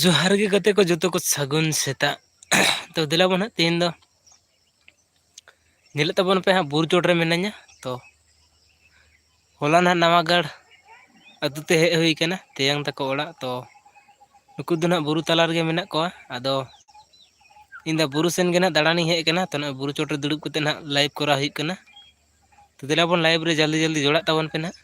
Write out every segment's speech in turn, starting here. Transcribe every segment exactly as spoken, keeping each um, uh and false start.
ᱡᱚᱦᱟᱨ ᱜᱮ ᱜᱟᱛᱮ ᱠᱚ ᱡᱚᱛᱚ ᱠᱚ, ᱥᱟᱹᱜᱩᱱ ᱥᱮᱛᱟᱜ᱾ ᱛᱚ ᱫᱮᱞᱟ ᱵᱚᱱ ᱦᱟᱸᱜ, ᱛᱮᱦᱮᱧ ᱫᱚ ᱧᱮᱞᱮᱫ ᱛᱟᱵᱚᱱ ᱯᱮ ᱦᱟᱸᱜ, ᱵᱩᱨᱩ ᱪᱚᱴ ᱨᱮ ᱢᱤᱱᱟᱹᱧᱟ᱾ ᱛᱚ ᱦᱚᱞᱟ ᱱᱟᱦᱟᱜ ᱱᱟᱣᱟ ᱜᱟᱲ ᱟᱹᱛᱩ ᱛᱮ ᱦᱮᱡ ᱦᱩᱭ ᱠᱟᱱᱟ, ᱛᱮᱭᱟᱝ ᱛᱟᱠᱚ ᱚᱲᱟᱜ᱾ ᱛᱚ ᱱᱩᱠᱩ ᱫᱚ ᱱᱟᱦᱟᱜ ᱵᱩᱨᱩ ᱛᱟᱞᱟ ᱨᱮᱜᱮ ᱢᱮᱱᱟᱜ ᱠᱚᱣᱟ᱾ ᱟᱫᱚ ᱤᱧ ᱫᱚ ᱵᱩᱨᱩ ᱥᱮᱱ ᱜᱮ ᱱᱟᱦᱟᱜ ᱫᱟᱬᱟᱱᱤᱧ ᱦᱮᱡ ᱟᱠᱟᱱᱟ᱾ ᱛᱚ ᱱᱚᱜᱼᱚᱭ ᱵᱩᱨᱩ ᱪᱚᱴ ᱨᱮ ᱫᱩᱲᱩᱵ ᱠᱟᱛᱮ ᱱᱟᱦᱟᱜ live ᱠᱚᱨᱟᱣ ᱦᱩᱭᱩᱜ ᱠᱟᱱᱟ᱾ ᱛᱚ ᱫᱮᱞᱟ ᱵᱚᱱ live ᱨᱮ ᱡᱚᱞᱫᱤ ᱡᱚᱞᱫᱤ ᱡᱚᱲᱟᱜ ᱛᱟᱵᱚᱱ ᱯᱮ ᱱᱟᱦᱟᱜ᱾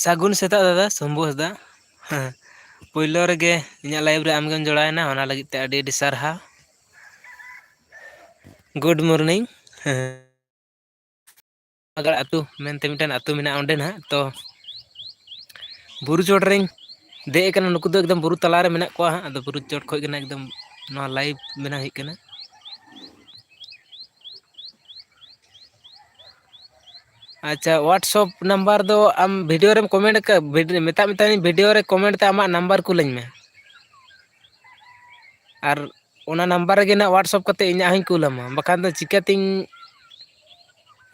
ᱥᱟᱹᱜᱩᱱ ᱥᱮᱛᱟᱜ ᱫᱟᱫᱟ ᱥᱚᱢᱵᱷᱩ ᱦᱟᱸᱥᱫᱟ᱾ ᱦᱮᱸ, ᱯᱳᱭᱞᱳ ᱨᱮᱜᱮ ᱤᱧᱟᱹᱜ live ᱨᱮ ᱟᱢᱜᱮᱢ ᱡᱚᱲᱟᱣᱮᱱᱟ, ᱚᱱᱟ ᱞᱟᱹᱜᱤᱫ ᱛᱮ ᱟᱹᱰᱤ ᱟᱹᱰᱤ ᱥᱟᱨᱦᱟᱣ᱾ Good morning᱾ ᱦᱮᱸ, ᱱᱟᱣᱟ ᱜᱟᱲ ᱟᱹᱛᱩ ᱢᱮᱱᱛᱮ ᱢᱤᱫᱴᱮᱱ ᱟᱹᱛᱩ ᱢᱮᱱᱟᱜᱼᱟ ᱚᱸᱰᱮ ᱱᱟᱦᱟᱜ᱾ ᱛᱚ ᱵᱩᱨᱩ ᱪᱚᱴ ᱨᱮᱧ ᱫᱮᱡ ᱟᱠᱟᱱᱟ᱾ ᱱᱩᱠᱩ ᱫᱚ ᱮᱠᱫᱚᱢ ᱵᱩᱨᱩ ᱛᱟᱞᱟ ᱨᱮ ᱢᱮᱱᱟᱜ ᱠᱚᱣᱟ ᱦᱟᱸᱜ᱾ ᱟᱫᱚ ᱵᱩᱨᱩ ᱪᱚᱴ ᱠᱷᱚᱡ ᱜᱮ ᱱᱟᱦᱟᱜ ᱮᱠᱫᱚᱢ ᱱᱚᱣᱟ live ᱵᱮᱱᱟᱣ ᱦᱩᱭᱩᱜ ᱠᱟᱱᱟ᱾ ᱟᱪᱪᱷᱟ, WhatsApp number ᱫᱚ ᱟᱢ video ᱨᱮᱢ comment ᱟᱠᱟᱫ, ᱵᱷᱤᱰ-, ᱢᱮᱛᱟᱜ ᱢᱮ ᱛᱟᱦᱮᱱᱤᱧ video ᱨᱮ comment ᱛᱮ ᱟᱢᱟᱜ number ᱠᱩᱞᱟᱹᱧ ᱢᱮ᱾ ᱟᱨ ᱚᱱᱟ number ᱨᱮᱜᱮ ᱱᱟᱦᱟᱜ WhatsApp ᱠᱟᱛᱮ ᱤᱧᱟᱹᱜ ᱦᱚᱸᱧ ᱠᱩᱞ ᱟᱢᱟ, ᱵᱟᱠᱷᱟᱱ ᱫᱚ ᱪᱤᱠᱟᱹᱛᱤᱧ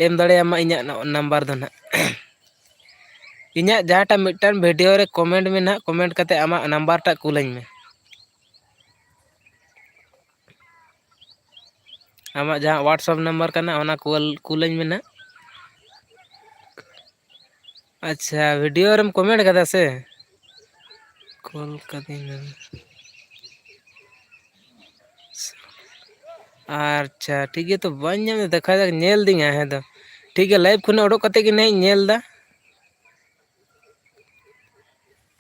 ᱮᱢ ᱫᱟᱲᱮᱭᱟᱢᱟ ᱤᱧᱟᱹᱜ ᱱᱚ-, number ᱫᱚ ᱱᱟᱦᱟᱜ᱾ ᱤᱧᱟᱹᱜ ᱡᱟᱦᱟᱸᱴᱟᱜ ᱢᱤᱫᱴᱟᱝ video ᱨᱮ comment ᱢᱮ ᱱᱟᱦᱟᱜ, comment ᱠᱟᱛᱮ ᱟᱢᱟᱜ number ᱴᱟᱜ ᱠᱩᱞᱟᱹᱧ ᱢᱮ᱾ ᱟᱢᱟᱜ ᱡᱟᱦᱟᱸ WhatsApp number ᱠᱟᱱᱟ, ᱚᱱᱟ ᱠᱩᱞ, ᱠᱩᱞᱟᱹᱧ ᱢᱮ ᱱᱟᱦᱟᱜ᱾ ᱟᱪᱪᱷᱟ, video ᱨᱮᱢ comment ᱠᱟᱫᱟ ᱥᱮ? ᱠᱩᱞ ᱠᱟᱹᱫᱤᱧ᱾ ᱟᱪᱪᱷᱟ, ᱴᱷᱤᱠ ᱜᱮᱭᱟ, ᱛᱚ ᱵᱟᱹᱧ ᱧᱟᱢ ᱮᱫᱟ, ᱫᱮᱠᱷᱟᱣ ᱫᱟ, ᱧᱮᱞ ᱫᱤᱧ ᱦᱟᱸᱜ, ᱦᱮᱸ ᱫᱚ᱾ ᱴᱷᱤᱠ ᱜᱮᱭᱟ, live ᱠᱷᱚᱱ ᱩᱰᱩᱠ ᱠᱟᱛᱮ ᱜᱮ ᱱᱟᱦᱟᱜ ᱤᱧ ᱧᱮᱞ ᱮᱫᱟ᱾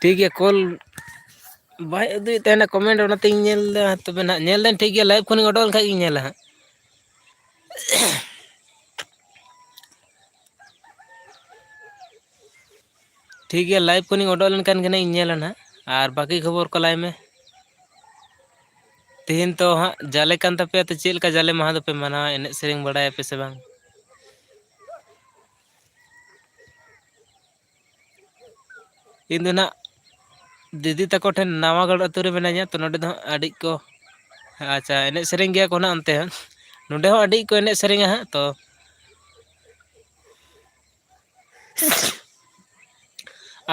ᱴᱷᱤᱠ ᱜᱮᱭᱟ, ᱠᱩᱞ ᱵᱟᱭ ᱩᱫᱩᱜ ᱮᱫ ᱛᱟᱦᱮᱱᱟ comment, ᱚᱱᱟᱛᱤᱧ ᱧᱮᱞ ᱮᱫᱟ᱾ ᱛᱚᱵᱮ ᱱᱟᱦᱟᱜ ᱧᱮᱞ ᱫᱟᱹᱧ, ᱴᱷᱤᱠ ᱜᱮᱭᱟ, live ᱠᱷᱚᱱᱤᱧ ᱚᱰᱚᱠ ᱞᱮᱱᱠᱷᱟᱡ ᱜᱤᱧ ᱧᱮᱞᱟ ᱦᱟᱸᱜ᱾ ᱴᱷᱤᱠ ᱜᱮᱭᱟ, live ᱠᱷᱚᱱᱤᱧ ᱚᱰᱚᱠ ᱞᱮᱱᱠᱷᱟᱱ ᱜᱮ ᱱᱟᱦᱟᱜ ᱤᱧ ᱧᱮᱞᱟ ᱱᱟᱦᱟᱜ᱾ ᱟᱨ ᱵᱟᱹᱠᱤ ᱠᱷᱚᱵᱚᱨ ᱠᱚ ᱞᱟᱹᱭ ᱢᱮ᱾ ᱛᱮᱦᱮᱧ ᱛᱚ ᱦᱟᱸᱜ ᱡᱟᱞᱮ ᱠᱟᱱ ᱛᱟᱯᱮᱭᱟ, ᱛᱚ ᱪᱮᱫ ᱞᱮᱠᱟ ᱡᱟᱞᱮ ᱢᱟᱦᱟ ᱫᱚᱯᱮ ᱢᱟᱱᱟᱣᱟ? ᱮᱱᱮᱡ ᱥᱮᱨᱮᱧ ᱵᱟᱲᱟᱭᱟᱯᱮ ᱥᱮ ᱵᱟᱝ? ᱤᱧ ᱫᱚ ᱱᱟᱜ ᱫᱤᱫᱤ ᱛᱟᱠᱚ ᱴᱷᱮᱱ ᱱᱟᱣᱟᱜᱚᱲ ᱟᱹᱛᱩ ᱨᱮ ᱢᱤᱱᱟᱹᱧᱟ, ᱛᱚ ᱱᱚᱰᱮ ᱫᱚ ᱦᱟᱸᱜ ᱟᱹᱰᱤ ᱠᱚ, ᱟᱪᱪᱷᱟ, ᱮᱱᱮᱡ ᱥᱮᱨᱮᱧ ᱜᱮᱭᱟ ᱠᱚ ᱱᱟᱜ ᱚᱱᱛᱮ ᱦᱚᱸ᱾ ᱱᱚᱰᱮ ᱦᱚᱸ ᱟᱹᱰᱤ ᱠᱚ ᱮᱱᱮᱡ ᱥᱮᱨᱮᱧᱟ ᱦᱟᱸᱜ, ᱛᱚ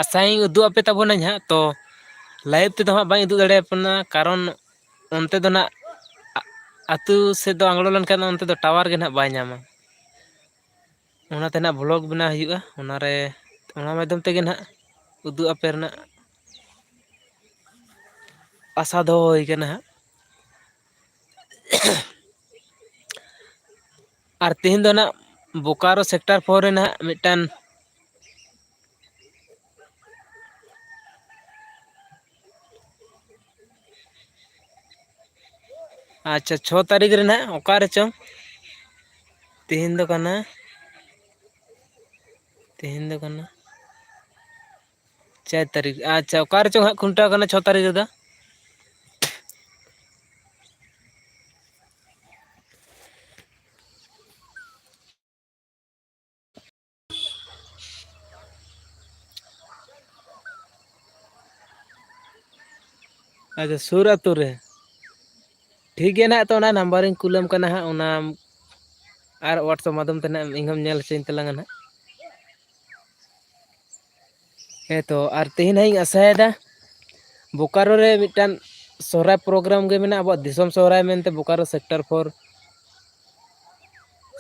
ᱟᱥᱟᱭᱟᱹᱧ ᱩᱫᱩᱜ ᱟᱯᱮ ᱛᱟᱵᱚᱱᱟᱹᱧ ᱦᱟᱸᱜ, ᱛᱚ live ᱛᱮᱫᱚ ᱦᱟᱸᱜ ᱵᱟᱹᱧ ᱩᱫᱩᱜ ᱫᱟᱲᱮᱭᱟᱯᱮᱱᱟ, ᱠᱟᱨᱚᱱ ᱚᱱᱛᱮ ᱫᱚ ᱱᱟᱜ ᱟ-, ᱟᱹᱛᱩ ᱥᱮᱫ ᱫᱚ ᱟᱝᱲᱚ ᱞᱮᱱᱠᱷᱟᱱ ᱚᱱᱛᱮ ᱫᱚ tower ᱜᱮ ᱱᱟᱜ ᱵᱟᱭ ᱧᱟᱢᱟ᱾ ᱚᱱᱟᱛᱮ ᱱᱟᱜ vlog ᱵᱮᱱᱟᱣ ᱦᱩᱭᱩᱜᱼᱟ, ᱚᱱᱟᱨᱮ, ᱚᱱᱟ ᱢᱟᱫᱽᱫᱷᱚᱢ ᱛᱮᱜᱮ ᱱᱟᱜ ᱩᱫᱩᱜ ᱟᱯᱮ ᱨᱮᱱᱟᱜ ᱟᱥᱟ ᱫᱚᱦᱚ ᱦᱩᱭ ᱠᱟᱱᱟ ᱦᱟᱸᱜ᱾ ᱟᱨ ᱛᱮᱦᱮᱧ ᱫᱚ ᱱᱟᱜ ᱵᱳᱠᱟᱨᱳ sector four ᱨᱮ ᱱᱟᱜ ᱢᱤᱫᱴᱟᱝ, ᱟᱪᱪᱷᱟ, ᱪᱷᱚ ᱛᱟᱹᱨᱤᱠᱷ ᱨᱮ ᱱᱟᱜ ᱚᱠᱟ ᱨᱮᱪᱚᱝ? ᱛᱮᱦᱮᱧ ᱫᱚ ᱠᱟᱱᱟ, ᱛᱮᱦᱮᱧ ᱫᱚ ᱠᱟᱱᱟ ᱪᱟᱨ ᱛᱟᱹᱨᱤᱠᱷ᱾ ᱟᱪᱪᱷᱟ, ᱚᱠᱟ ᱨᱮᱪᱚᱝ ᱦᱟᱸᱜ ᱠᱷᱩᱱᱴᱟᱹᱣ ᱠᱟᱱᱟ ᱪᱷᱚ ᱛᱟᱹᱨᱤᱠᱷ ᱨᱮᱫᱚ? ᱟᱪᱪᱷᱟ, ᱥᱩᱨ ᱟᱹᱛᱩ ᱨᱮ᱾ ᱴᱷᱤᱠ ᱜᱮᱭᱟ ᱱᱟᱦᱟᱜ, ᱛᱚ ᱚᱱᱟ number ᱤᱧ ᱠᱩᱞᱟᱢ ᱠᱟᱱᱟ ᱦᱟᱸᱜ, ᱚᱱᱟ ᱟᱨ WhatsApp ᱢᱟᱫᱽᱫᱷᱚᱢ ᱛᱮ ᱱᱟᱦᱟᱜ ᱤᱧ ᱦᱚᱸᱢ ᱧᱮᱞ ᱦᱚᱪᱚᱧ ᱛᱟᱞᱟᱝᱟ ᱱᱟᱦᱟᱜ᱾ ᱦᱮᱸ ᱛᱚ, ᱟᱨ ᱛᱮᱦᱮᱧ ᱦᱟᱸᱜ ᱤᱧ ᱟᱥᱟᱭᱮᱫᱟ ᱵᱳᱠᱟᱨᱳ ᱨᱮ ᱢᱤᱫᱴᱟᱝ ᱥᱚᱦᱨᱟᱭ program ᱜᱮ ᱢᱮᱱᱟᱜᱼᱟ, ᱟᱵᱚᱣᱟᱜ ᱫᱤᱥᱚᱢ ᱥᱚᱦᱨᱟᱭ ᱢᱮᱱᱛᱮ Bokaro sector four,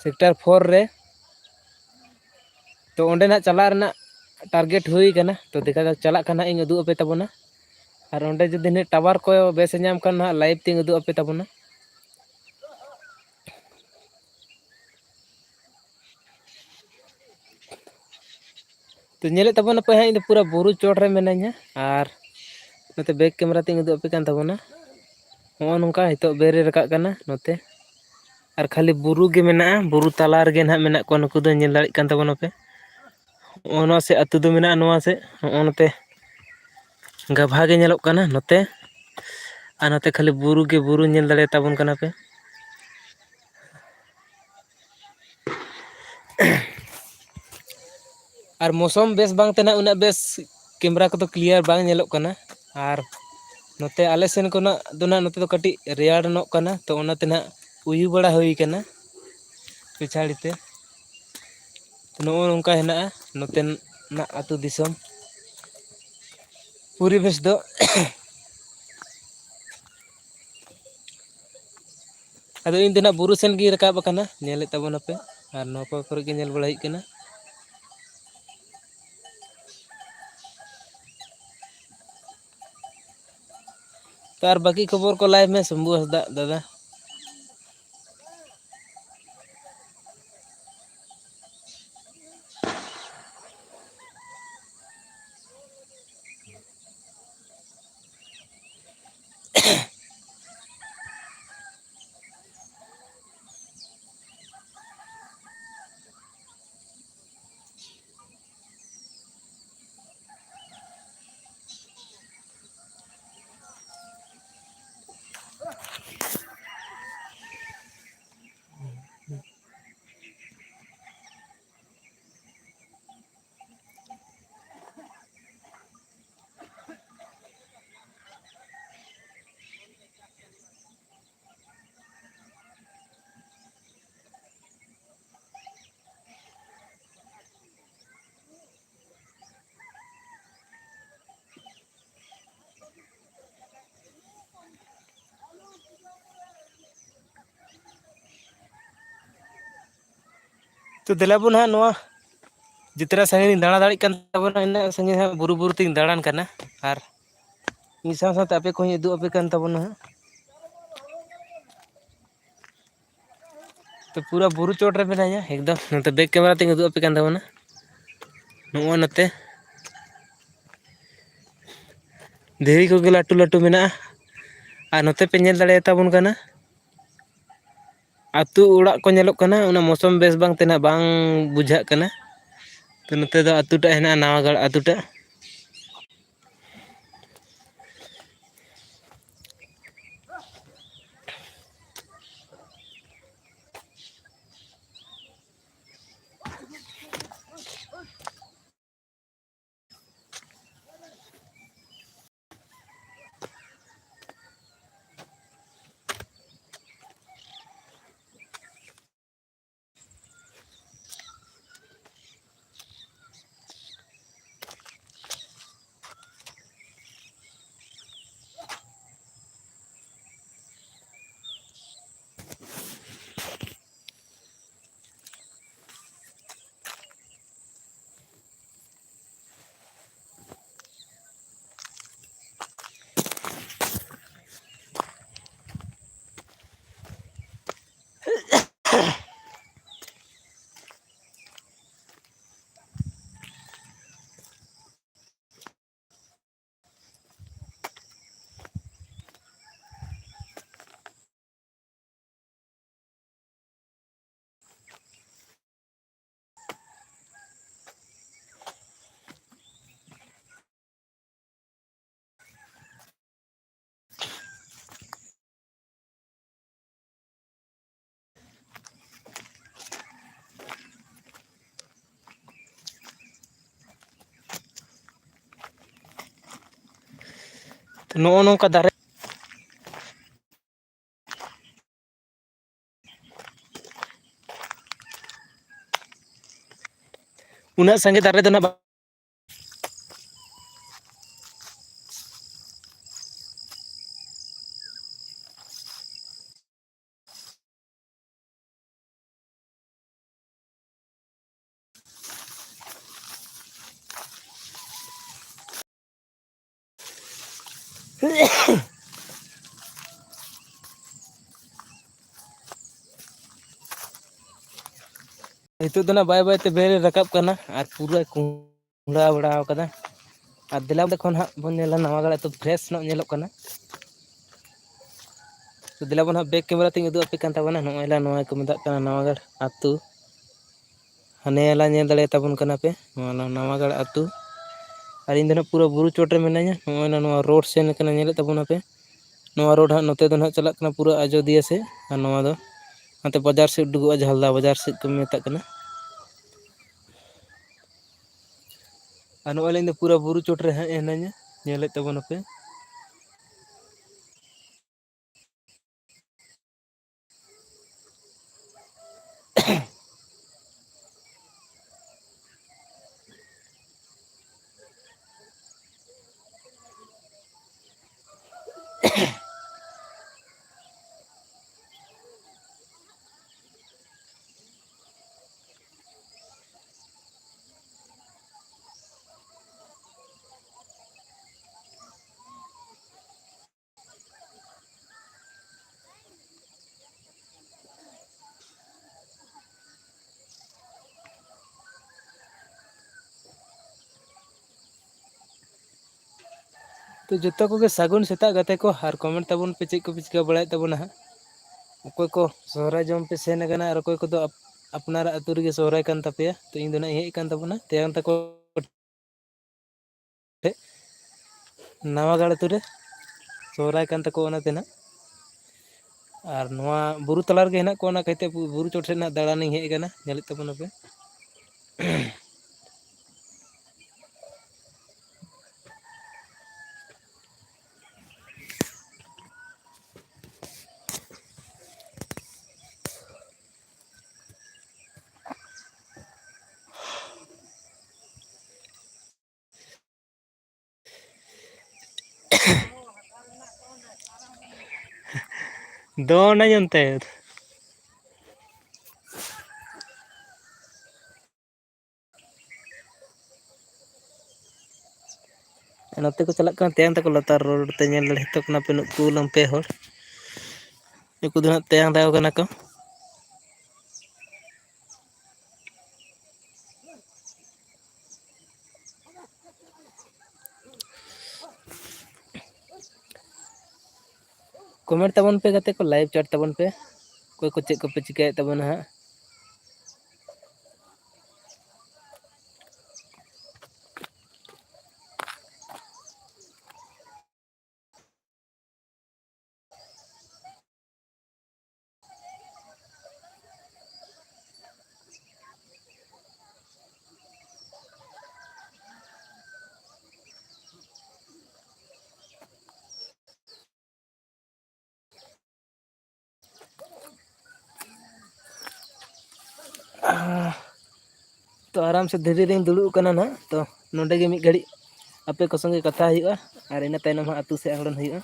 sector four ᱨᱮ᱾ ᱛᱚ ᱚᱸᱰᱮ ᱱᱟᱦᱟᱜ ᱪᱟᱞᱟᱜ ᱨᱮᱱᱟᱜ target ᱦᱩᱭ ᱠᱟᱱᱟ᱾ ᱛᱚ ᱫᱮᱠᱷᱟ ᱡᱟᱠ, ᱪᱟᱞᱟᱜ ᱠᱷᱟᱱ ᱦᱟᱸᱜ ᱤᱧ ᱩᱫᱩᱜ ᱟᱯᱮ ᱛᱟᱵᱚᱱᱟ᱾ ᱟᱨ ᱚᱸᱰᱮ ᱡᱩᱫᱤ ᱱᱟᱦᱟᱜ tower ᱠᱚ ᱵᱮᱥ ᱮ ᱧᱟᱢ ᱠᱷᱟᱱ ᱱᱟᱦᱟᱜ live ᱛᱮᱧ ᱩᱫᱩᱜ ᱟᱯᱮ ᱛᱟᱵᱚᱱᱟ᱾ ᱛᱚ ᱧᱮᱞᱮᱫ ᱛᱟᱵᱚᱱᱟᱯᱮ ᱦᱟᱸᱜ, ᱤᱧ ᱫᱚ ᱯᱩᱨᱟᱹ ᱵᱩᱨᱩ ᱪᱚᱴ ᱨᱮ ᱢᱤᱱᱟᱹᱧᱟ, ᱟᱨ ᱱᱚᱛᱮ back camera ᱛᱤᱧ ᱩᱫᱩᱜ ᱟᱯᱮ ᱠᱟᱱ ᱛᱟᱵᱚᱱᱟ᱾ ᱱᱚᱜᱼᱚ ᱱᱚᱝᱠᱟ ᱱᱤᱛᱚᱜ ᱵᱮᱨ ᱮ ᱨᱟᱠᱟᱵ ᱠᱟᱱᱟ ᱱᱚᱛᱮ, ᱟᱨ ᱠᱷᱟᱹᱞᱤ ᱵᱩᱨᱩ ᱜᱮ ᱢᱮᱱᱟᱜᱼᱟ᱾ ᱵᱩᱨᱩ ᱛᱟᱞᱟ ᱨᱮᱜᱮ ᱱᱟᱦᱟᱜ ᱢᱮᱱᱟᱜ ᱠᱚᱣᱟ ᱱᱩᱠᱩ ᱫᱚ, ᱧᱮᱞ ᱫᱟᱲᱮᱭᱟᱜ ᱠᱟᱱ ᱛᱟᱵᱚᱱᱟᱯᱮ᱾ ᱱᱚᱜᱼᱚ ᱱᱚᱣᱟ ᱥᱮᱫ ᱟᱹᱛᱩ ᱫᱚ ᱢᱮᱱᱟᱜᱼᱟ, ᱱᱚᱣᱟ ᱥᱮᱫ ᱱᱚᱜᱼᱚ ᱱᱚᱛᱮ ᱜᱟᱵᱷᱟ ᱜᱮ ᱧᱮᱞᱚᱜ ᱠᱟᱱᱟ ᱱᱚᱛᱮ᱾ ᱟᱨ ᱱᱚᱛᱮ ᱠᱷᱟᱹᱞᱤ ᱵᱩᱨᱩ ᱜᱮ ᱵᱩᱨᱩ ᱧᱮᱞ ᱫᱟᱲᱮᱭᱟᱛᱟᱵᱚᱱ ᱠᱟᱱᱟ ᱯᱮ᱾ ᱟᱨ ᱢᱳᱥᱚᱢ ᱵᱮᱥ ᱵᱟᱝ ᱛᱮ ᱱᱟᱜ ᱩᱱᱟᱹᱜ ᱵᱮᱥ ᱠᱮᱢᱮᱨᱟ ᱠᱚᱫᱚ ᱠᱞᱤᱭᱟᱨ ᱵᱟᱝ ᱧᱮᱞᱚᱜ ᱠᱟᱱᱟ᱾ ᱟᱨ ᱱᱚᱛᱮ ᱟᱞᱮ ᱥᱮᱱ ᱠᱷᱚᱱᱟᱜ ᱫᱚ ᱱᱟᱜ ᱱᱚᱛᱮ ᱫᱚ ᱠᱟᱹᱴᱤᱡ ᱨᱮᱭᱟᱲ ᱧᱚᱜ ᱠᱟᱱᱟ, ᱛᱚ ᱚᱱᱟᱛᱮ ᱱᱟᱜ ᱩᱭᱩ ᱵᱟᱲᱟ ᱦᱩᱭ ᱠᱟᱱᱟ ᱯᱤᱪᱷᱟᱲᱤ ᱛᱮ᱾ ᱱᱚᱜᱼᱚ ᱱᱚᱝᱠᱟ ᱦᱮᱱᱟᱜᱼᱟ ᱱᱚᱛᱮᱱᱟᱜ ᱟᱹᱛᱩ ᱫᱤᱥᱚᱢ ᱯᱚᱨᱤᱵᱮᱥ ᱫᱚ᱾ ᱟᱫᱚ ᱤᱧ ᱫᱚ ᱱᱟᱜ ᱵᱩᱨᱩ ᱥᱮᱱ ᱜᱤᱧ ᱨᱟᱠᱟᱵ ᱟᱠᱟᱱᱟ, ᱧᱮᱞᱮᱫ ᱛᱟᱵᱚᱱᱟᱯᱮ, ᱟᱨ ᱱᱚᱣᱟ ᱠᱚ ᱠᱚᱨᱮ ᱜᱮ ᱧᱮᱞ ᱵᱟᱲᱟ ᱦᱩᱭᱩᱜ ᱠᱟᱱᱟ᱾ ᱛᱚ ᱟᱨ ᱵᱟᱹᱠᱤ ᱠᱷᱚᱵᱚᱨ ᱠᱚ ᱞᱟᱹᱭ ᱢᱮ, ᱥᱚᱢᱵᱷᱩ ᱦᱟᱸᱥᱫᱟ ᱫᱟᱫᱟ᱾ ᱛᱚ ᱫᱮᱞᱟ ᱵᱚᱱ ᱦᱟᱸᱜ, ᱱᱚᱣᱟ ᱡᱮᱛᱮᱱᱟᱜ ᱥᱟᱺᱜᱤᱧ ᱞᱤᱧ ᱫᱟᱬᱟ ᱫᱟᱲᱮᱭᱟᱜ ᱠᱟᱱ ᱛᱟᱵᱚᱱᱟ, ᱤᱱᱟᱹᱜ ᱥᱟᱺᱜᱤᱧ ᱦᱟᱸᱜ ᱵᱩᱨᱩ ᱵᱩᱨᱩ ᱛᱤᱧ ᱫᱟᱬᱟᱱ ᱠᱟᱱᱟ᱾ ᱟᱨ ᱢᱤᱫ ᱥᱟᱶ ᱥᱟᱶᱛᱮ ᱟᱯᱮ ᱠᱚᱦᱚᱸᱧ ᱩᱫᱩᱜ ᱟᱯᱮ ᱠᱟᱱ ᱛᱟᱵᱚᱱᱟ ᱦᱟᱸᱜ᱾ ᱛᱚ ᱯᱩᱨᱟᱹ ᱵᱩᱨᱩ ᱪᱚᱴ ᱨᱮ ᱢᱮᱱᱟᱧᱟ ᱮᱠᱫᱚᱢ᱾ ᱱᱚᱛᱮ ᱵᱮᱠ ᱠᱮᱢᱮᱨᱟ ᱛᱤᱧ ᱩᱫᱩᱜ ᱟᱯᱮ ᱠᱟᱱ ᱛᱟᱵᱚᱱᱟ᱾ ᱱᱚᱜᱼᱚᱭ ᱱᱚᱛᱮ ᱫᱷᱤᱨᱤ ᱠᱚᱜᱮ ᱞᱟᱹᱴᱩ ᱞᱟᱹᱴᱩ ᱢᱮᱱᱟᱜᱼᱟ᱾ ᱟᱨ ᱱᱚᱛᱮ ᱯᱮ ᱧᱮᱞ ᱫᱟᱲᱮᱭᱟᱛᱟᱵᱚᱱ ᱠᱟᱱᱟ, ᱟᱹᱛᱩ ᱚᱲᱟᱜ ᱠᱚ ᱧᱮᱞᱚᱜ ᱠᱟᱱᱟ᱾ ᱚᱱᱟ ᱢᱳᱥᱚᱢ ᱵᱮᱥ ᱵᱟᱝ ᱛᱮ ᱱᱟᱜ ᱵᱟᱝ ᱵᱩᱡᱷᱟᱹᱜ ᱠᱟᱱᱟ᱾ ᱛᱚ ᱱᱚᱛᱮ ᱫᱚ ᱟᱹᱛᱩᱴᱟᱜ ᱦᱮᱱᱟᱜᱼᱟ, ᱱᱟᱣᱟᱜᱟᱲ ᱟᱹᱛᱩᱴᱟᱜ᱾ ᱱᱚᱜᱼᱚ ᱱᱚᱝᱠᱟ ᱫᱟᱨᱮ, ᱩᱱᱟᱹᱜ ᱥᱟᱸᱜᱮ ᱫᱟᱨᱮ ᱫᱚ ᱱᱟᱜ ᱵᱟᱝ᱾ ᱱᱤᱛᱚᱜ ᱫᱚ ᱱᱟᱜ ᱵᱟᱭ ᱵᱟᱭ ᱛᱮ ᱵᱮᱨ ᱨᱟᱠᱟᱵ ᱠᱟᱱᱟ ᱟᱨ ᱯᱩᱨᱟᱹ ᱠᱩ-, ᱠᱩᱢᱲᱟ ᱵᱟᱲᱟ ᱟᱠᱟᱫᱟ᱾ ᱟᱨ ᱫᱮᱞᱟ ᱚᱸᱰᱮ ᱠᱷᱚᱱ ᱦᱟᱸᱜ ᱵᱚᱱ ᱧᱮᱞᱟ, ᱱᱟᱣᱟ ᱜᱟᱲ ᱟᱹᱛᱩ fresh ᱧᱚᱜ ᱧᱮᱞᱚᱜ ᱠᱟᱱᱟ᱾ ᱛᱚ ᱫᱮᱞᱟ ᱵᱚᱱ ᱦᱟᱸᱜ back camera ᱛᱤᱧ ᱩᱫᱩᱜ ᱟᱯᱮ ᱠᱟᱱ ᱛᱟᱵᱚᱱᱟ᱾ ᱱᱚᱜᱼᱚᱭ ᱞᱟ ᱱᱚᱣᱟ ᱠᱚ ᱢᱮᱛᱟᱜ ᱠᱟᱱᱟ ᱱᱟᱣᱟ ᱜᱟᱲ ᱟᱹᱛᱩ᱾ ᱦᱟᱱᱮ ᱞᱟ ᱧᱮᱞ ᱫᱟᱲᱮᱭᱟᱛᱟ ᱵᱚᱱ ᱠᱟᱱᱟ ᱯᱮ, ᱱᱚᱣᱟ ᱞᱟ ᱱᱟᱣᱟ ᱜᱟᱲ ᱟᱹᱛᱩ᱾ ᱟᱨ ᱤᱧ ᱫᱚ ᱱᱟᱜ ᱯᱩᱨᱟᱹ ᱵᱩᱨᱩ ᱪᱚᱴ ᱨᱮ ᱢᱤᱱᱟᱹᱧᱟ᱾ ᱱᱚᱜᱼᱚᱭ ᱱᱟ ᱱᱚᱣᱟ road ᱥᱮᱱ ᱠᱟᱱᱟ, ᱧᱮᱞᱮᱫ ᱛᱟᱵᱚᱱᱟ ᱯᱮ᱾ ᱱᱚᱣᱟ road ᱦᱟᱸᱜ ᱱᱚᱛᱮ ᱫᱚ ᱱᱟᱜ ᱪᱟᱞᱟᱜ ᱠᱟᱱᱟ ᱯᱩᱨᱟᱹ ᱟᱡᱳᱫᱤᱭᱟᱹ ᱥᱮᱫ, ᱟᱨ ᱱᱚᱣᱟ ᱫᱚ ᱦᱟᱱᱛᱮ ᱵᱟᱡᱟᱨ ᱥᱮᱫ ᱩᱰᱩᱠᱚᱜᱼᱟ, ᱡᱷᱟᱞᱫᱟ ᱵᱟᱡᱟᱨ ᱥᱮᱫ ᱠᱚ ᱢᱮᱛᱟᱜ ᱠᱟᱱᱟ᱾ ᱟᱨ ᱱᱚᱜᱼᱚᱭ ᱞᱤᱧ ᱫᱚ ᱯᱩᱨᱟᱹ ᱵᱩᱨᱩ ᱪᱚᱴ ᱨᱮ ᱦᱟᱸᱜ ᱦᱤᱱᱟᱹᱧᱟ, ᱧᱮᱞᱮᱫ ᱛᱟᱵᱚᱱᱟᱯᱮ᱾ ᱛᱚ ᱡᱚᱛᱚ ᱠᱚᱜᱮ ᱥᱟᱹᱜᱩᱱ ᱥᱮᱛᱟᱜ ᱜᱟᱛᱮ ᱠᱚ, ᱟᱨ comment ᱛᱟᱵᱚᱱ ᱯᱮ ᱪᱮᱫ ᱠᱚᱯᱮ ᱪᱤᱠᱟᱹ ᱵᱟᱲᱟᱭᱮᱫ ᱛᱟᱵᱚᱱᱟ ᱦᱟᱸᱜ᱾ ᱚᱠᱚᱭ ᱠᱚ ᱥᱚᱦᱨᱟᱭ ᱡᱚᱢ ᱯᱮ ᱥᱮᱱ ᱟᱠᱟᱱᱟ ᱟᱨ ᱚᱠᱚᱭ ᱠᱚᱫᱚ ᱟᱯ-, ᱟᱯᱱᱟᱨᱟᱜ ᱟᱹᱛᱩ ᱨᱮᱜᱮ ᱥᱚᱦᱨᱟᱭ ᱠᱟᱱ ᱛᱟᱯᱮᱭᱟ᱾ ᱛᱚ ᱤᱧ ᱫᱚ ᱱᱟᱜ ᱤᱧ ᱦᱮᱡ ᱟᱠᱟᱱ ᱛᱟᱵᱚᱱᱟ ᱛᱮᱭᱟᱝ ᱛᱟᱠᱚ ᱴᱷᱮᱡ, ᱱᱟᱣᱟ ᱜᱟᱲ ᱟᱹᱛᱩ ᱨᱮ ᱥᱚᱦᱨᱟᱭ ᱠᱟᱱ ᱛᱟᱠᱚᱣᱟ ᱚᱱᱟᱛᱮ ᱱᱟᱜ᱾ ᱟᱨ ᱱᱚᱣᱟ ᱵᱩᱨᱩ ᱛᱟᱞᱟ ᱨᱮᱜᱮ ᱦᱮᱱᱟᱜ ᱠᱚᱣᱟ, ᱚᱱᱟ ᱠᱷᱟᱹᱛᱤᱨ ᱵᱩᱨᱩ ᱪᱚᱴ ᱥᱮᱫ ᱱᱟᱜ ᱫᱟᱬᱟᱱᱤᱧ ᱦᱮᱡ ᱟᱠᱟᱱᱟ, ᱧᱮᱞᱮᱫ ᱛᱟᱵᱚᱱᱟᱯᱮ᱾ ᱫᱚᱱᱟᱹᱧ ᱚᱱᱛᱮ᱾ ᱱᱚᱛᱮ ᱠᱚ ᱪᱟᱞᱟᱜ ᱠᱟᱱᱟ ᱛᱮᱭᱟᱝ ᱛᱟᱠᱚ ᱞᱟᱛᱟᱨ ᱨᱳᱰ ᱛᱮ, ᱧᱮᱞ ᱫᱟᱲᱮ ᱦᱚᱛᱚ ᱠᱟᱱᱟ ᱯᱮ ᱱᱩᱠᱩ ᱞᱟᱝ ᱯᱮ ᱦᱚᱲ᱾ ᱱᱩᱠᱩ ᱫᱚ ᱦᱟᱸᱜ ᱛᱮᱭᱟᱝ ᱛᱟᱠᱚ ᱠᱟᱱᱟ ᱠᱚ᱾ ᱠᱚᱢᱮᱱᱴ ᱛᱟᱵᱚᱱ ᱯᱮ ᱜᱟᱛᱮ ᱠᱚ, ᱞᱟᱭᱤᱵᱷ ᱪᱟᱴ ᱛᱟᱵᱚᱱ ᱯᱮ, ᱚᱠᱚᱭ ᱠᱚ ᱪᱮᱫ ᱠᱚᱯᱮ ᱪᱤᱠᱟᱹᱭᱮᱫ ᱛᱟᱵᱚᱱᱟ ᱦᱟᱸᱜ᱾ ᱛᱚ, ᱟᱨᱟᱢ ᱥᱮ ᱫᱷᱤᱨᱤ ᱨᱤᱧ ᱫᱩᱲᱩᱵ ᱠᱟᱱᱟ ᱱᱟᱦᱟᱜ᱾ ᱛᱚ, ᱱᱚᱰᱮ ᱜᱮ ᱢᱤᱫ ᱜᱷᱟᱹᱲᱤᱡ ᱟᱯᱮ ᱠᱚ ᱥᱚᱸᱜᱮ ᱠᱟᱛᱷᱟ ᱦᱩᱭᱩᱜᱼᱟ, ᱟᱨ ᱤᱱᱟᱹ ᱛᱟᱭᱱᱚᱢ ᱦᱟᱸᱜ ᱟᱹᱛᱩ ᱥᱮᱫ ᱟᱬᱜᱚᱱ ᱦᱩᱭᱩᱜᱼᱟ᱾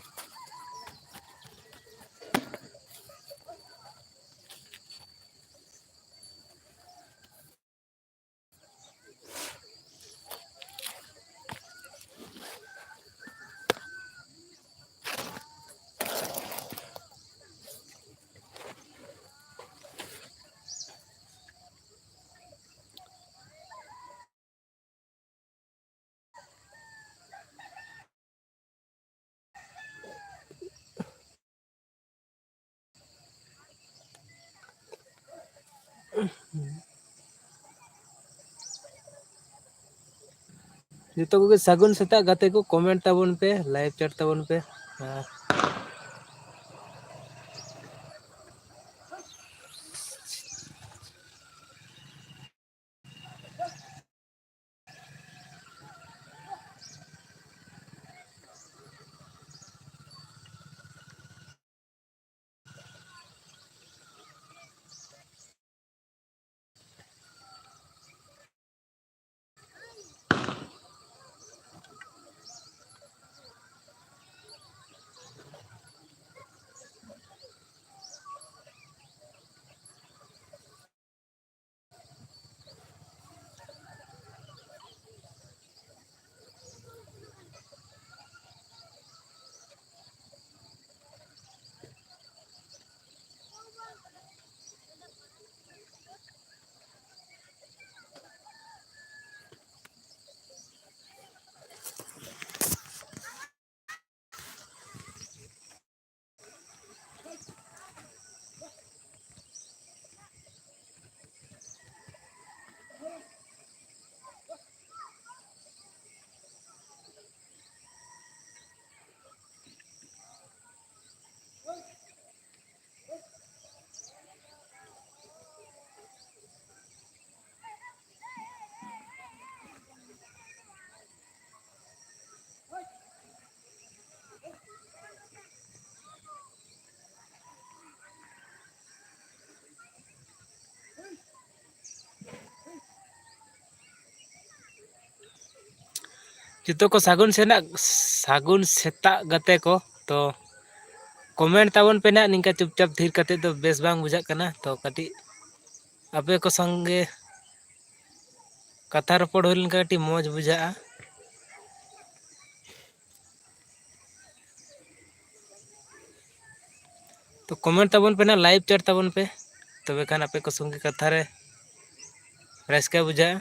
ᱡᱚᱛᱚ ᱠᱚᱜᱮ ᱥᱟᱹᱜᱩᱱ ᱥᱮᱛᱟᱜ ᱜᱟᱛᱮ ᱠᱚ, ᱠᱚᱢᱮᱱᱴ ᱛᱟᱵᱚᱱ ᱯᱮ, ᱞᱟᱭᱤᱵᱷ ᱪᱟᱴ ᱛᱟᱵᱚᱱ ᱯᱮ᱾ ᱦᱮᱸ᱾ ᱡᱚᱛᱚ ᱠᱚ ᱥᱟᱹᱜᱩᱱ ᱥᱮᱱᱟᱜ, ᱥᱟᱹᱜᱩᱱ ᱥᱮᱛᱟᱜ ᱜᱟᱛᱮ ᱠᱚ᱾ ᱛᱚ comment ᱛᱟᱵᱚᱱ ᱯᱮ ᱱᱟᱦᱟᱜ, ᱱᱤᱝᱠᱟ ᱪᱩᱯᱪᱟᱯ ᱛᱷᱤᱨ ᱠᱟᱛᱮ ᱫᱚ ᱵᱮᱥ ᱵᱟᱝ ᱵᱩᱡᱷᱟᱹᱜ ᱠᱟᱱᱟ᱾ ᱛᱚ ᱠᱟᱹᱴᱤᱡ ᱟᱯᱮ ᱠᱚ ᱥᱚᱸᱜᱮ ᱠᱟᱛᱷᱟ ᱨᱚᱯᱚᱲ ᱦᱩᱭ ᱞᱮᱱᱠᱷᱟᱱ ᱠᱟᱹᱴᱤᱡ ᱢᱚᱡᱽ ᱵᱩᱡᱷᱟᱹᱜᱼᱟ᱾ ᱛᱚ comment ᱛᱟᱵᱚᱱ ᱯᱮ ᱱᱟᱦᱟᱜ, live chat ᱛᱟᱵᱚᱱ ᱯᱮ, ᱛᱚᱵᱮ ᱠᱷᱟᱱ ᱟᱯᱮ ᱠᱚ ᱥᱚᱸᱜᱮ ᱠᱟᱛᱷᱟ ᱨᱮ ᱨᱟᱹᱥᱠᱟᱹ ᱵᱩᱡᱷᱟᱹᱜᱼᱟ᱾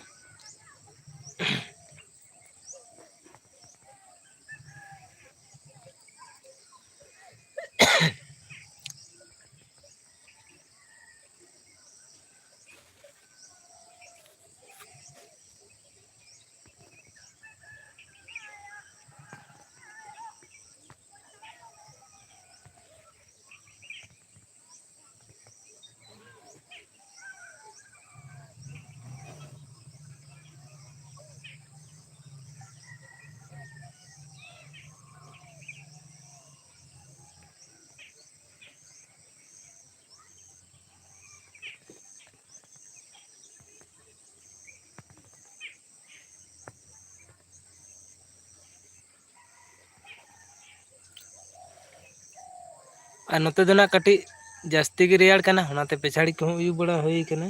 ᱟᱨ ᱱᱚᱛᱮ ᱫᱚ ᱱᱟᱜ ᱠᱟᱹᱴᱤᱡ ᱡᱟᱹᱥᱛᱤ ᱜᱮ ᱨᱮᱭᱟᱲ ᱠᱟᱱᱟ, ᱚᱱᱟᱛᱮ ᱯᱮᱪᱷᱟᱲᱤ ᱠᱚᱦᱚᱸ ᱩᱭᱩ ᱵᱟᱲᱟ ᱦᱩᱭ ᱠᱟᱱᱟ᱾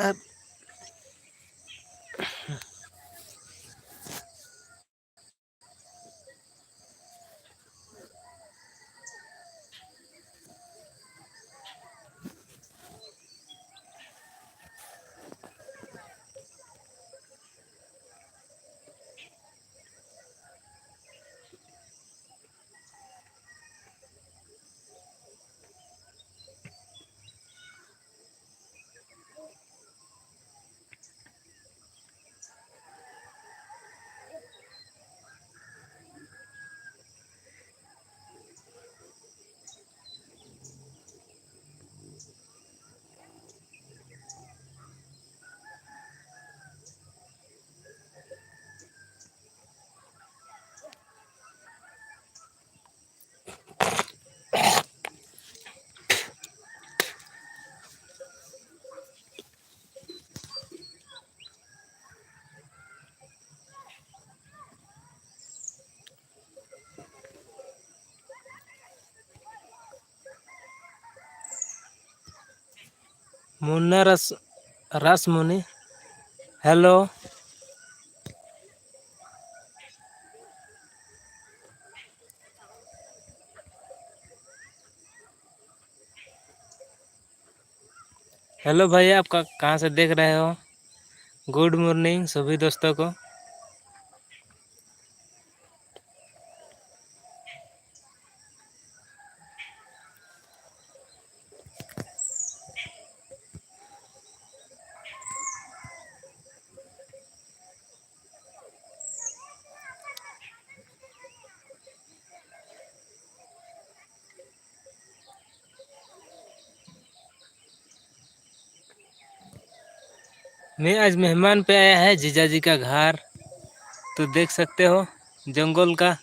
ᱟᱨ मुन्ना रस, रासमुनी, हेलो। हेलो भैया, आप का-, कहाँ से देख रहे हो? गुड मॉर्निंग सभी दोस्तों को। मैं आज मेहमान पे आया है जीजा जी का घर। तो देख सकते हो, जंगल का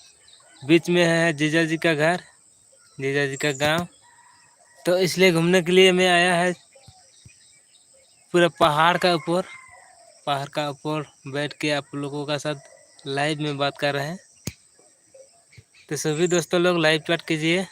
बीच में है जीजा जी का घर, जीजा जी का गांव। तो इसलिए घूमने के लिए मैं आया है पूरा पहाड़ का ऊपर, पहाड़ का ऊपर बैठ के आप लोगों का साथ लाइव में बात कर रहे हैं। तो सभी दोस्तों लोग लाइव चैट कीजिए।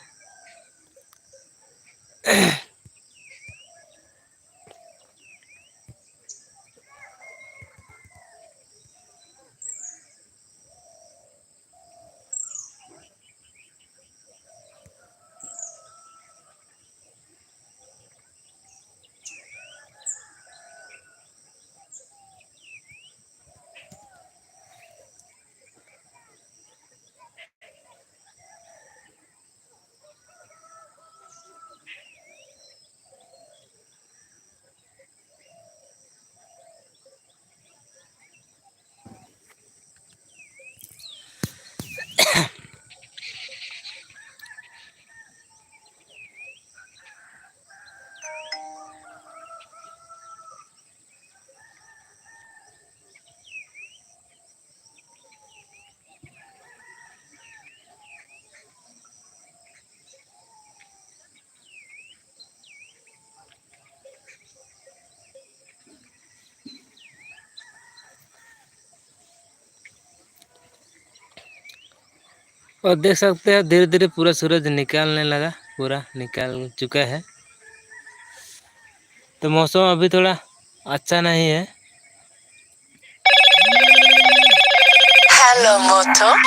और देख सकते हैं, धीरे धीरे पूरा सूरज निकलने लगा, पूरा निकल चुका है। तो मौसम अभी थोड़ा अच्छा नहीं है। Hello, Moto.